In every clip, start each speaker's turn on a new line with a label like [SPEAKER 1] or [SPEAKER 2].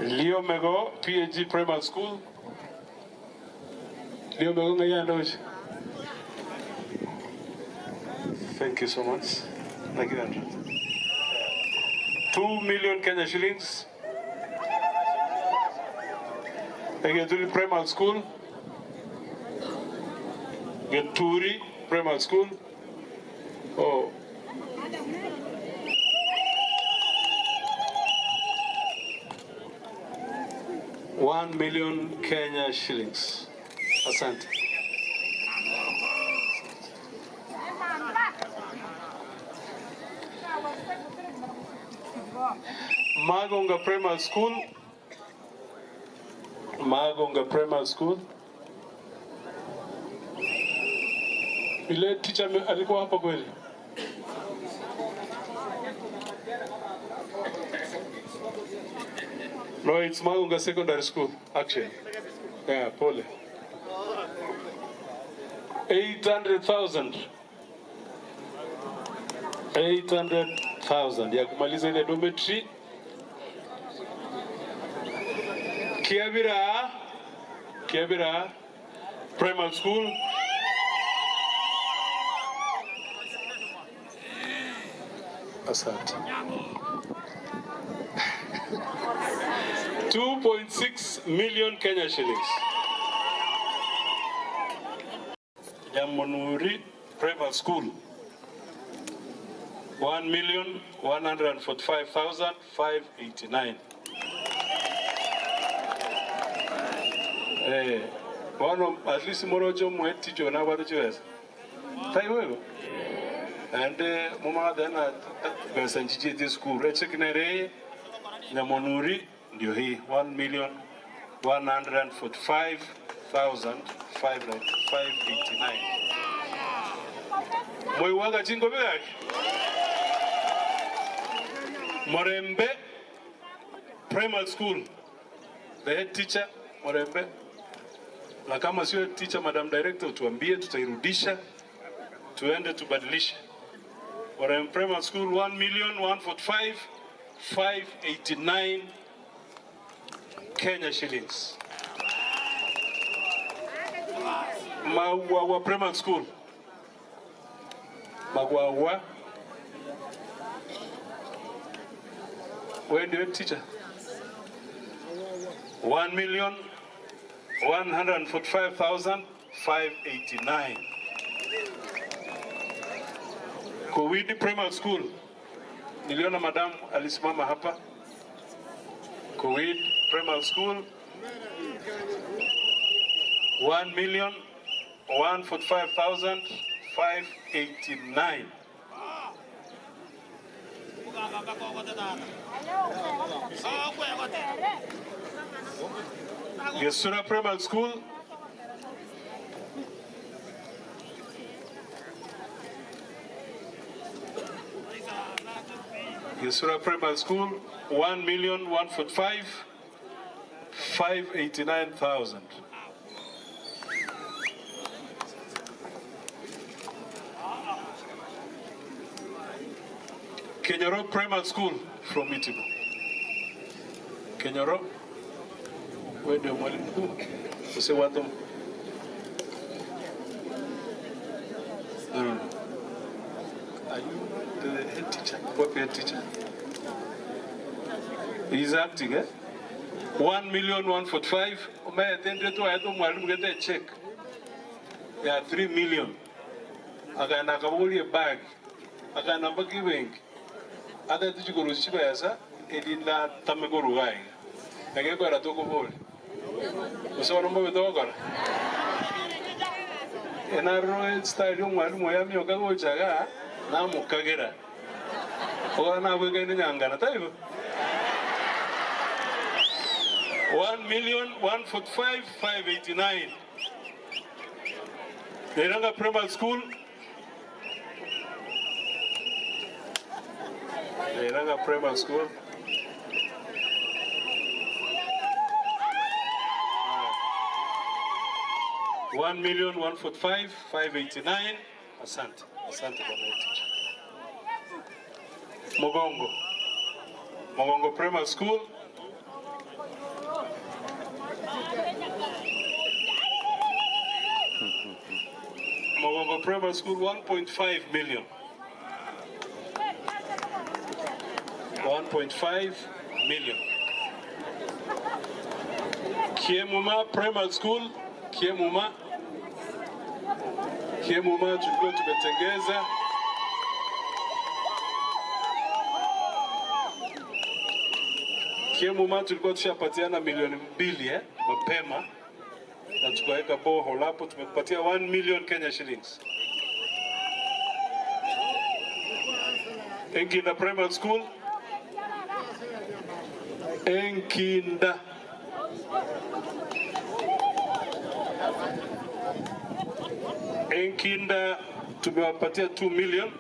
[SPEAKER 1] Liomego PAG Primary School. Liomego ng'ai ande oche? Thank you so much. Naki gento? 2 million Kenya shillings. Egeturi Primary School. Geturi Primary School. Oh. 1 million Kenya shillings. Asante. Magonga Primary School. Magonga Primary School. Ile teacher alikuwa hapa kweli? No, it's Magonga Secondary School, actually. Yeah, pole. 800,000. 800,000 ya kumaliza ile dormitory. Kiabira, Kiabira Primary School. Asante. 2.6 million Kenya shillings. Nyamonuri Primary School. 1,145,589. Eh, bono at least moroche omweticho nabwate chibesa. Taibo igo? Naende momagate ng'a besa nchichiete esukuru. Echeki nere eye, Nyamonuri ndio hii 1,145,589. Moigwaga chinkobi gaki? Morembe Primary School, the head teacher Morembe, na kama sio head teacher, Madam Director, tuambie, tutairudisha tuende tubadilishe. Morembe Primary School 1,145,589 Kenya shillings. Magwawa Primary School. Magwawa. Where do you teacher? 1,145,589. Kowidi Primary School. Niliona madam alisimama hapa. Kowid Primary School 1,145,589. Gesura Primary School Gesura Primary School 1,145,589,000. Kenyoro Primary School from Itibo. Kenyoro, where do mwalimu Use watu. No, no, no. Are you the head teacher? What head teacher? He's acting, eh? 1,145,000. Umeatende tu ayeto mwalimu get a check. Ya 3 million. Akaenda akabuguria bag. Akaenda mpaka benki. Ata tuchikurusi chibesa erinda tame koruga iga. Nagekwera tukobori. Gose bono mbobe togokora. Enarro style omwalimu oyo amioka gocha iga, namokagera. Oga nabwekaine nyangana, taibo? 1,145,589. Nairanga Primary School. Nairanga Primary School. 1,145,589. Asante. Asante bwana teacher. Mogongo. Mogongo Primary School. Mogongo Primary School 1.5 million. 1.5 million. Kiemuma Primary School, Kiemuma. Kiemuma tulikuwa tumetengeza Kiemuma tulikuwa tushapatiana milioni mbili mapema na tukaweka borehole hapo, tumekupatia 1 million Kenya shillings. Enkinda Primary School, Enkinda. Enkinda tumewapatia 2 million.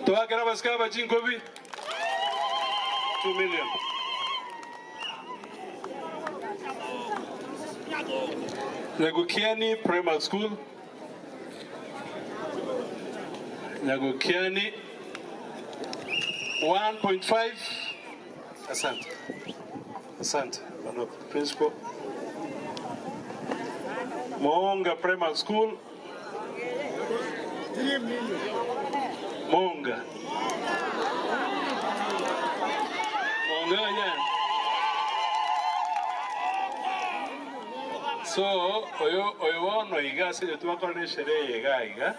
[SPEAKER 1] Toakera basika bachinkobi 2 million. Nyagukiani Primary School. Nyagukiani 1.5. Asante. Asante, Bwana Principal. Moonga Primary School. Moonga. Moonga yeah. So, oyo oyo bono iga ase twakora sherehe iga iga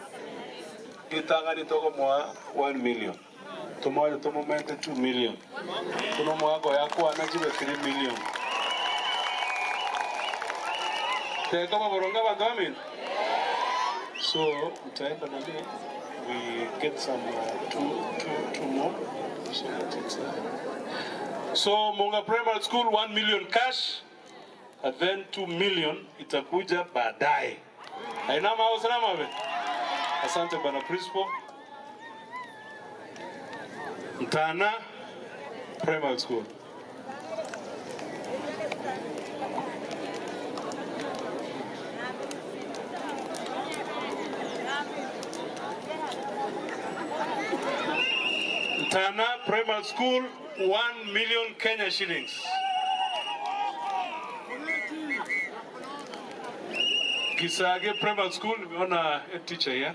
[SPEAKER 1] gitang'ani togomoa 1 million tomoja tomomente 2 million kuno mwaka yakwana chibe 3 million teko baboronga bantu baminto. So mtaenda nani, we get some two more so that it's so Monga Primary School 1 million cash and then 2 million itakuja baadaye. Ainama au salama be? Asante bwana principal. Mtana Primary School. Mtana Primary School 1 million Kenya shillings. Kisage Primary School, nimeona head teacher here.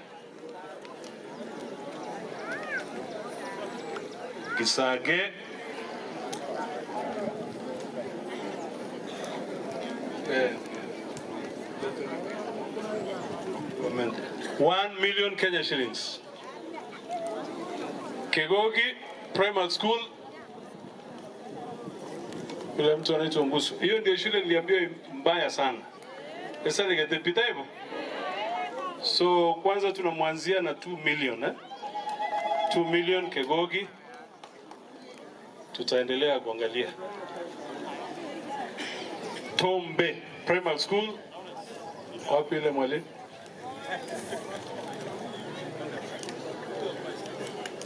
[SPEAKER 1] Kisage. Comment. 1 million Kenya shillings. Kegogi Primary School. Yule mtu anaitwa Ngusu. Hiyo ndio shule niliambiwa mbaya sana. Sasa nikatepita hivyo. So kwanza tunamwanzia na 2 million eh? 2 million Kegogi. Tutaendelea kuangalia. Tombe Primary School. Wapi ile mwalimu?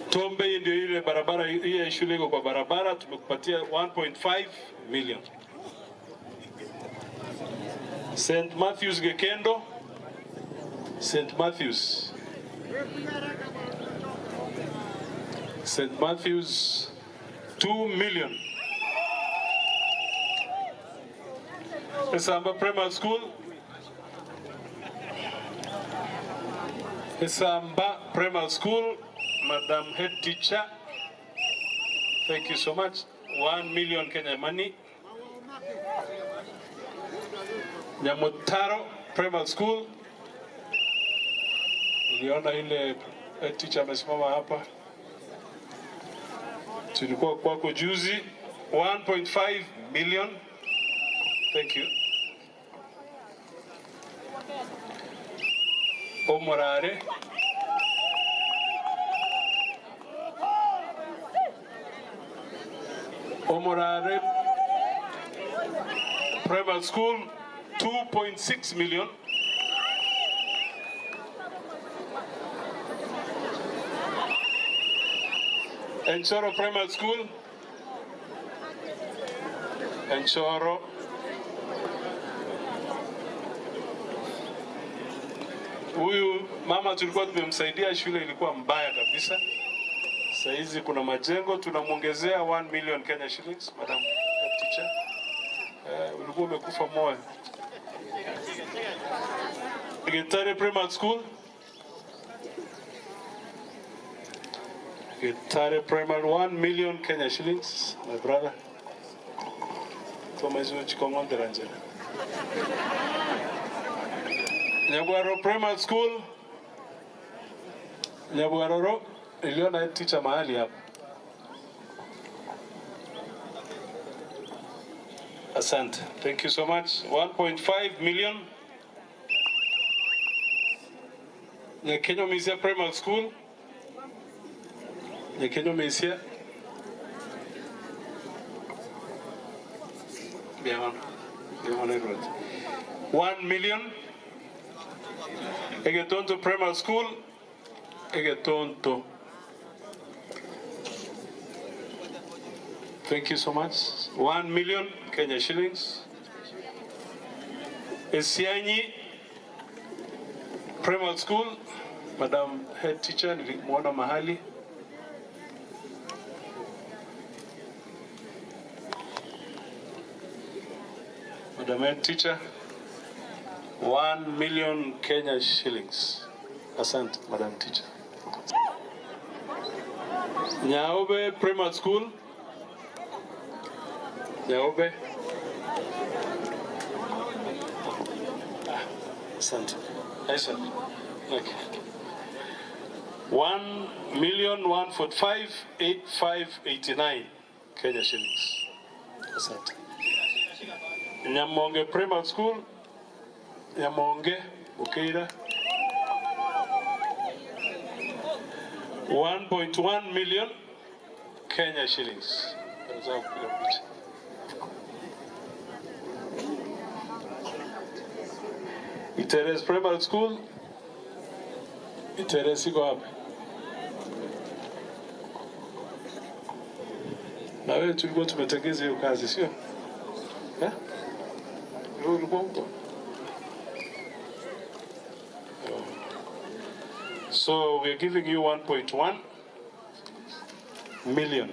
[SPEAKER 1] Tombe hii ndio ile barabara, hii shule iko kwa barabara, tumekupatia 1.5 million. St. Matthews Gekendo. St. Matthews. St. Matthews 2 million. Isamba Primary School. Isamba Primary School, Madam Head Teacher. Thank you so much. 1 million Kenya money. Nyamutaro Primary School. Niliona ile head teacher amesimama hapa. Tulikuwa kwako juzi. 1.5 million. Thank you. Omorare. Omorare Primary School, 2.6 million. Enchoro Primary School. Enchoro. Huyu mama tulikuwa tumemsaidia, shule ilikuwa mbaya kabisa. Sasa hizi kuna majengo, tunamwongezea 1 million Kenya shillings, madam head teacher. Ulikuwa umekufa moyo. Getare Primary School. Getare Primary 1 million Kenya shillings, my brother. Tomaizi chikong'ondera njera. Nyabwaro Primary School. Nyabwaroro niliona teacher mahali hapa. Asante. Thank you so much. 1.5 million. Nyakenyo Misia Primary School. Nyakenyo Misia. Biaman. Biaman Edward. 1 million. Egetonto Primary School. Egetonto. Thank you so much. 1 million Kenya shillings. Esianyi Primary School, Madam Head Teacher, nilimwona mahali. Madam Head Teacher, 1 million Kenya shillings. Asante, Madam Teacher. Nyaobe Primary School. Nyaobe. Ah, asante. Aisha. Okay. 1,145,8589 Kenya shillings. Asante. Nyamonge Primary School. Nyamonge, Bukeira. 1.1 million Kenya shillings. Tunataka kupiga picha. Iteres Primary School. Iteres iko wapi? Na wewe tulikuwa tumetengeza hiyo kazi, sio? Eh? Wewe ulikuwa huko? So we are giving you 1.1 million.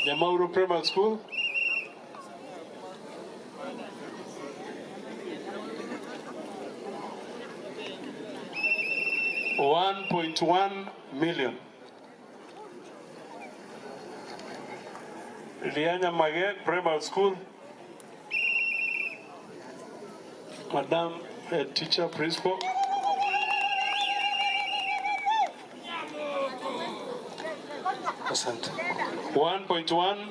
[SPEAKER 1] Nyamauro Primary School. 1.1 million. Lianya Mage Primary School. Madam Head Teacher, Principal. Asante. 1.1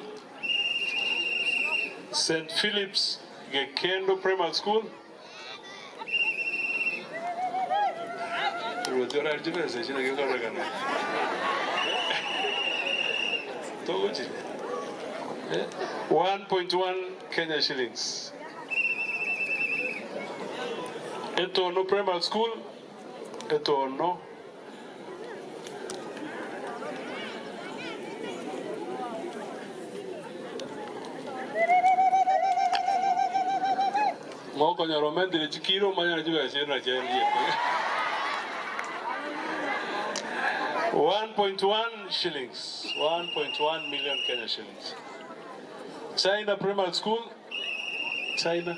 [SPEAKER 1] St. Philip's Gekendo Primary School. Ruotera chibesa chino kikorekana. Togochi. 1.1 Kenya shillings. Etono Primary School. Etono. Ng'okonyora omendire chikiro omanyane chibesa chire nachiarie. 1.1 shillings. 1.1 million Kenya shillings. China Primary School. China.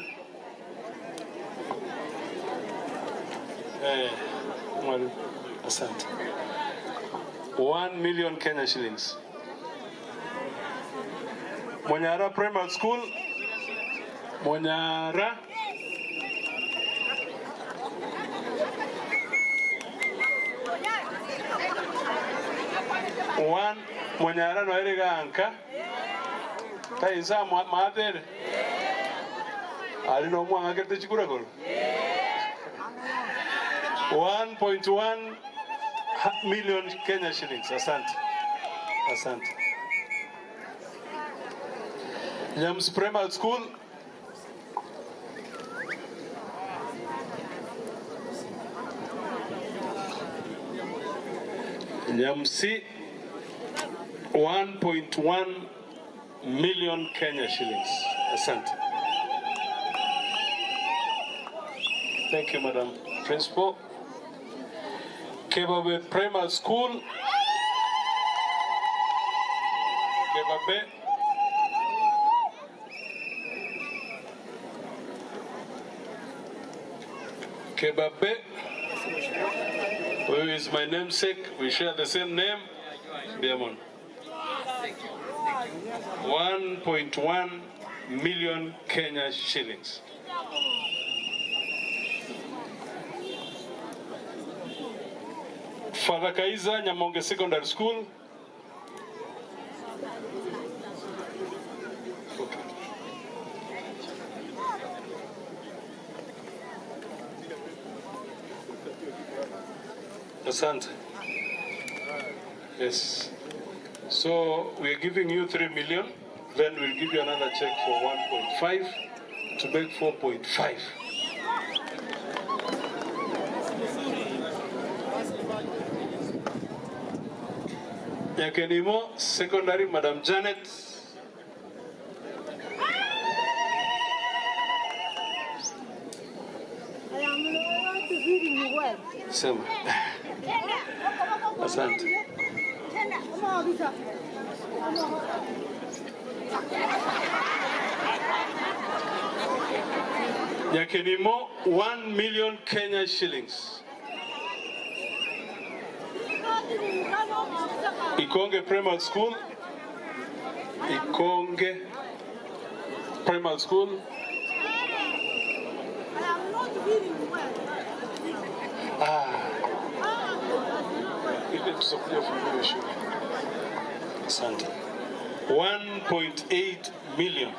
[SPEAKER 1] Eh, mwalimu. Asante. 1 million Kenya shillings. Monyara Primary School. Monyara. One Monyara no erega anka. Taisa maathere. Ari no mwanga kete chikura koro. 1.1 million Kenya shillings. Asante. Asante. Nyams Primary School. Nyamsi 1.1 million Kenya shillings. Asante. Thank you, Madam Principal. Kebabe Primary School. Kebabe. Kebabe, who is my namesake, we share the same name, mbuya mono. 1.1 million Kenya shillings. Father Kaiza, Nyamonge Secondary School. Asante. Yes. So we are giving you 3 million, then we'll give you another check for 1.5 to make 4.5. Nyakenimo Secondary, Madam Janet. Sema. Asante. Nyakenimo, 1 million Kenya shillings. Ikonge Primary School. Ikonge Primary School. Ah. Ile tutakuja fungue shule. Asante. 1.8 million.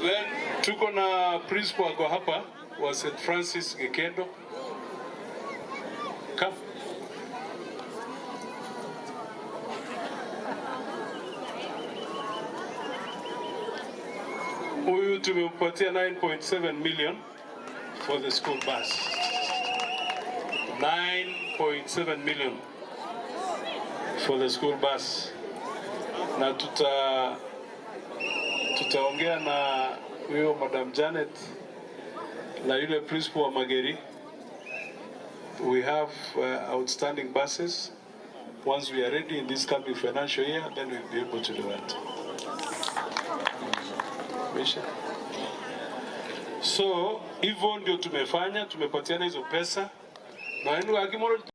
[SPEAKER 1] Then tuko na principal ako hapa wa St. Francis Gekendo. Come. Huyu tumempatia 9.7 million for the school bus. 9.7 million for the school bus. Na tutaongea na huyo Madam Janet na yule principal wa Mageri. We have outstanding buses. Once we are ready in this coming financial year, then we'll be able to do that. Mesha. So, hivyo ndio tumefanya, tumepatiana hizo pesa. Na inu akimoro